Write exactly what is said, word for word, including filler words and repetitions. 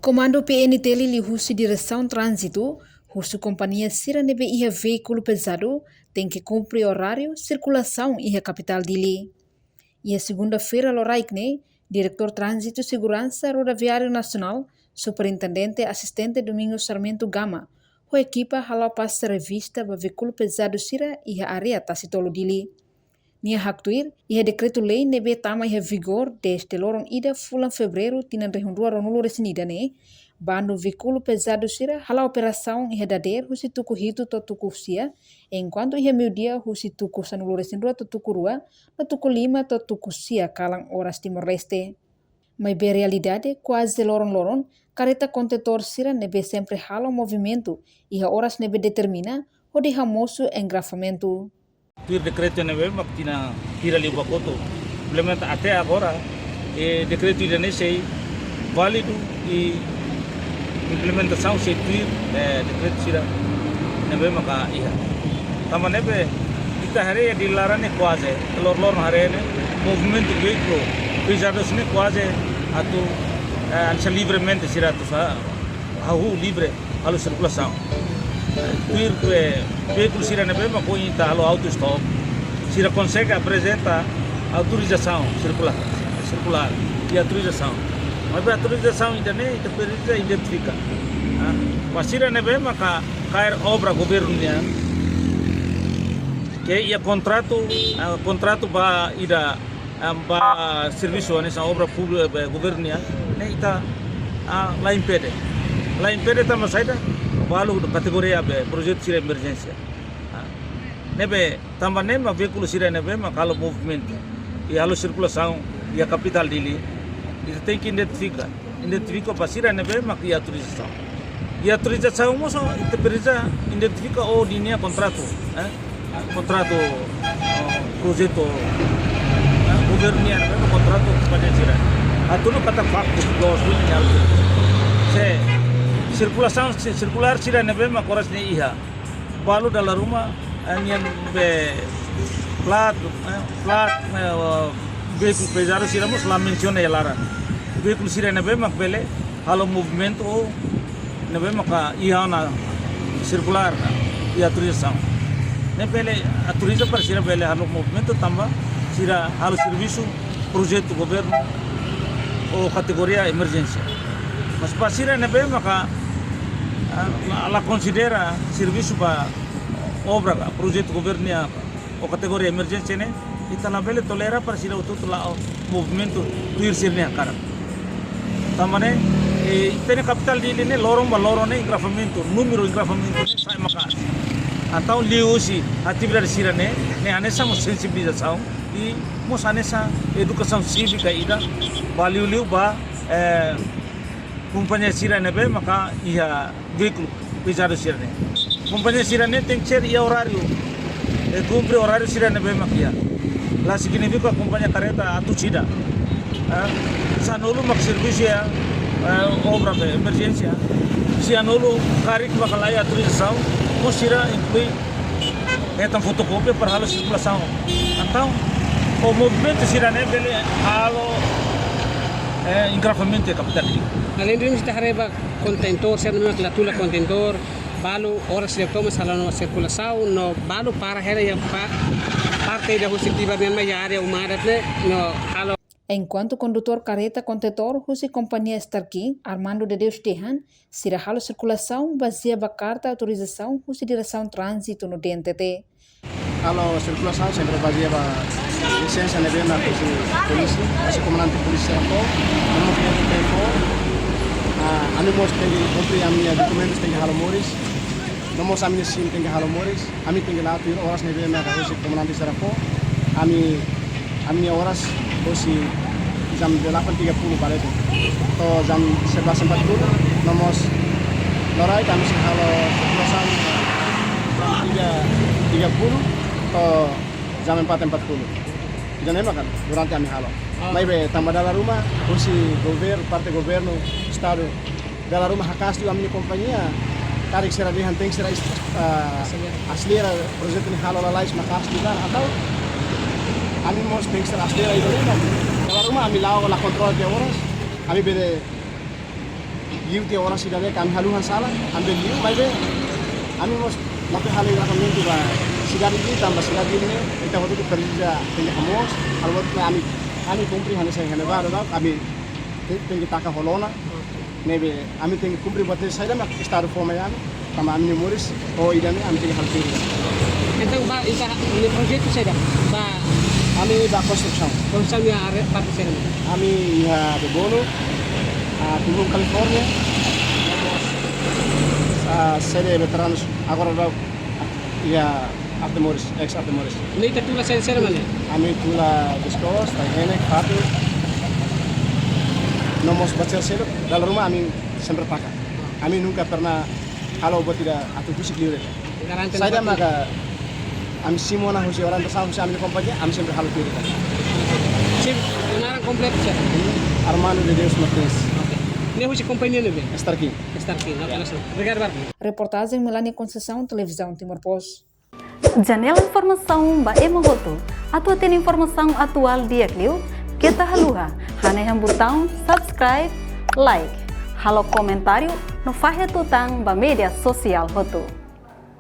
Komandu P N T L liuhusi Diresaun Tránzitu husu kompañia sira ne'ebé iha veíkulu pezadu tenke kumpre oráriu sirkulasaun iha kapitál Dili. Iha segunda-feira loraik ne'e, Diretór Tránzitu Seguransa Rodoviáriu Nasionál, Superintendente Asistente Domingos Sarmento Gama, ho ekipa hala'o pasa revista ba veíkulu pezadu sira iha área Tasi Tolu Dili. Nia haktuir, iha dekretu-lei ne'ebé tama iha vigór dezde loron ida fulan Fevereiru tinan rihun rua ruanulu resin ida ne'e, bandu veíkulu pezadu sira hala'o operasaun iha dadeer husi tuku hitu to'o tuku sia, enkuantu iha meiudia husi tuku sanulu resin rua to'o tuku rua, no tuku lima to'o tuku sia kalan oras Timor-Leste. Maibé realidade kuaze loron-loron, kareta kontentór sira ne'ebé sempre halo movimentu iha oras ne'ebé determina, hodi hamosu engarrafamentu. Tuir dekretu ne'ebé mak tinan hira liubá kotuk implementa até agora, eh, dekretu ida-ne'e sei válidu i implementasaun sei tuir, eh, dekretu sira ne'ebé maka iha. Tanba ne'ebé ita haree iha Dili laran ne'e kuaze, lor-loron haree ne'e, movimentu veíkulu pezadu sira-ne'e kuaze atu, eh, hanesan livremente sira atu sa, hahú livre halo sirkulasaun. Tuir, eh, veíkulu sira ne'ebé mak ohin ita halo auto stop, sira konsege aprezenta autorizasaun sirkulár, sirkulár, i autorizasaun. Maibé autorizasaun ida-ne'e ita presiza identifika. Ah, ba sira ne'ebé maka kaer obra governu nian, ke iha kontratu, ah, kontratu ba ida, ah, ba servisu hanesan obra públika, eh, governu nian, ne'e ita, ah, la impede. La impede tanba saida? Balu kategoria be projetu sira emerjénsia. Ah, ne'ebé tanba ne'e mak veíkulu sira ne'ebé mak halo movimentu i halo sirkulasaun iha kapitál Dili, ita tenke identifika. Identifika ba sira ne'ebé mak iha autorizasaun. Iha autorizasaun mós ita presiza identifika o ninia kontratu, eh? Kontratu, eh, projetu, eh, governu nian, eh, kontratu kompañia sira. Atu nune'e katak faktu, dos, ninia. Se sirkulasaun, se sirkulár sira ne'ebé mak oras ne'e iha, balu dala ruma, eh, nian be plat, eh, plat, eh, veíkulu pezadu sira mós la mensiona iha laran. Veíkulu sira ne'ebé mak bele halo movimentu ou ne'ebé maka iha ona sirkulár, iha autorizasaun. Ne'e bele autoriza para sira bele halo movimentu tanba sira halo servisu projetu governu ou kategoria emerjénsia. Mas ba sira ne'ebé maka, ah, la, la konsidera servisu ba obra ka projetu governu nian ou kategoria emerjénsia ne'e, ita labele tolera para sira hotu-hotu la'o movimentu tuir sira-nia hakarak. Tanba ne'e, eh, ita-nia kapitál Dili ne'e loron ba loron ne'e engarrafamentu, númeru engarrafamentu ne'e sa'e maka'as. Entaun liuhusi atividade sira-ne'e, ne'e hanesan mós sensibilizasaun, i mós hanesan edukasaun sívika ida, ba liuliu ba, eh, kompañia sira ne'ebé maka iha veíkulu pezadu sira-ne'e. Kompañia sira-ne'e tenke iha oráriu, eh, kumpre oráriu sira ne'ebé mak iha. La signifika kompañia karreta atu sida. Eh, sanulu mak servisu iha, eh, obra be emerjénsia. Sanulu karik mak la iha autorizasaun, mós sira inklui hetan fotokópia para halo sirkulasaun. Entaun, o movimentu sira-ne'e bele halo, eh, engarrafamentu iha kapitál Dili. Além disso, ita haree ba kontentór, sira ne'ebé mak la tula kontentór, balu oras sira toma sala no sirkulasaun, no balu para hela iha pa-, parte ida husi Tibar nian mai iha área uma adat ne'e, no halo. Enkuantu kondutór karreta kontentór husi kompañia Starkey, Armando de Deus dehan, sira halo sirkulasaun bazeia ba karta autorizasaun husi Diresaun Tránzitu no D N T T. Halo sirkulasaun sempre bazeia ba lisensa ne'ebé mak husi polísia, husi komandante polísia fó, no mós D N T T fó. Ah, ami mós tenke kumpre ami-nia dokumentus tenke halo moris. No mós ami-nia SIM tenke halo moris. Ami tenke la'o tuir oras ne'ebé mak husi komandante sira fó. Ami, ami-nia oras husi jam delapan tiga puluh ba leten to'o jam sebelas empat puluh. No mós loraik ami sei halo sirkulasaun jam tiga tiga puluh to'o jam empat empat puluh. Ida-ne'e mak durante ami halo. Ah. Maibé tanba dala ruma husi governu, parte governu, estadu, dala ruma haka'as liu ami-nia kompañia. Karik sira dehan tenke sira is-, ah, aselera projetu ne'e halo lalais maka'as liu ka, atau ami mós tenke sira aselera ida-ne'e mak dala ruma ami la'o la kontrola tiha oras. Ami bele Liu tiha ona sidade, ami haluha sala, ami liu, maibé ami mós lapor halo agradesimentu ba sidade ida, tanba sidade ida-ne'e, ita hotu presiza tenke hamoos, halo buat ami, ami kumpre hanesan iha ne'ebá, ami te-, tenke taka ho lona, ne'ebé ami tenke kumpre buat saida mak Estadu fó mai ami, tanba ami-nia moris, ho ida-ne'e ami tenke halo tuir. Entaun, ba, ita-nia projetu saida? Ba, ami ba konstrusaun. Konstrusaun iha área parte saida? Ami iha Bebonu, ah, Tulum, California, ah, sede veteranus agora ba, ah, iha Arte Moris, ex Arte Moris. Ne'e ita tula saida-saida mak ne'e? Ami tula biskos, tai-henek, fatuk, no mós baser seluk, dala ruma ami sempre taka. Ami nunka pernah halo buat ida atu husik liu de'it. Garante. Saida maka ami simu ona husi orientasaun husi ami-nia kompañia, ami sempre halo tuir de'it. Sim, naran kompletu saida? Armando de Deus Martins. Oke. Ne'e husi kompañia ne'ebé? Star King. Star King, oke, ya. Langsung. Obrigadu barak. Reportajen Melania Conceição, Televizaun Timor Post. Janela informasaun ba ema hotu. Atu hatene informasaun atuál di'ak liu, keta haluha hanehan butaun subscribe, like, halo komentáriu no fahe tutan ba média sosiál hotu.